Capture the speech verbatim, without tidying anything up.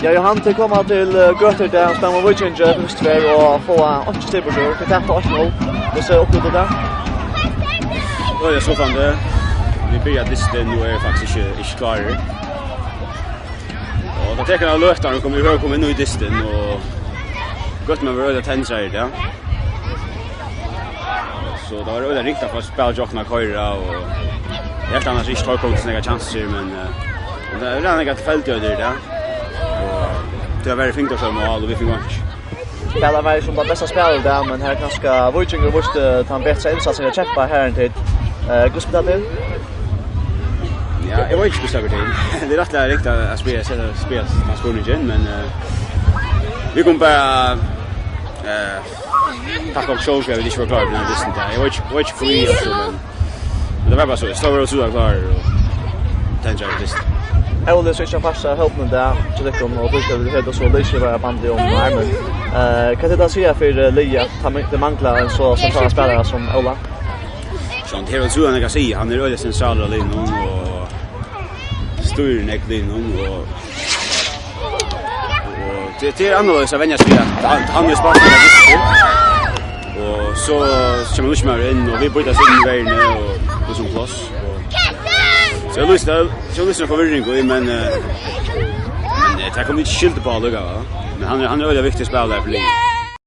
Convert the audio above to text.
Ja, Johan, tit koma til, eh, Gøtu í dag, spæla við Víking, eh, fyrstu ferð og fáa einki stig burtur. Tit tapa eitt null. Hvussu upplivdu tit tað? Øgiliga skuffandi. Vit byrja dystin, nú eru vit faktiskt ikki, ikki klárir. Og tað tekur eina løtu, at koma í høg, koma inn í dystin, og Gøtumenn vóru øgiliga tendraðir í dag. So tað var øgiliga ringt at fáa spæl hjá okkum at koyra, og eg helt annars ikki, teir komu til so nógvar kjansir, men, eh, men tað er øgiliga nógv tilfeldigheiter í dag. Og tað var verri, fingu teir so mál, og vit fingu einki. Spæla var sum tað besta spælið í dag, men her kanska Víkingur vísti tann betra innsatsin at kempa her enn tit. Eh, hvussu spæla tit? Ja, eg veit ikki, hvussu tað gongur til. Tað er rættiliga ringt at, at spæla, seta, spæla tann spurningin, men, eh, vit kunnu bara, eh, takka okkum sjálv fyri at vit ikki vóru klárir til dystin í dag. Eg veit ikki, eg veit ikki hví, altso, men, men tað var bara so. Eg stóð og var ótrúliga klárur og tendraður til dystin. Óli, so ikki ein partur av hópinum í dag, til tykkum, og tú skal heta so lýsiliga bandið um armin. Eh, hvat er tað at siga fyri, eh, liðið, at tað manglar ein so sentralan spælara sum Óla? So, tað er ótrúliga nógv at siga. Hann er øgiliga sentralur í liðnum og stýrir nógv liðnum, og, og tað, tað er annarleiðis at venja seg við, at hann, hann er spælandi. Og so kemur nýggj maður inn, og vit býtast inn í verðini og líkasum pláss. Og so er lýst, so er lýst forvirring í, men, eh, men, eh, tað kann vit ikki skylda uppá allíkavæl. Men hann er, hann er øgiliga viktigur spælari fyri liðið.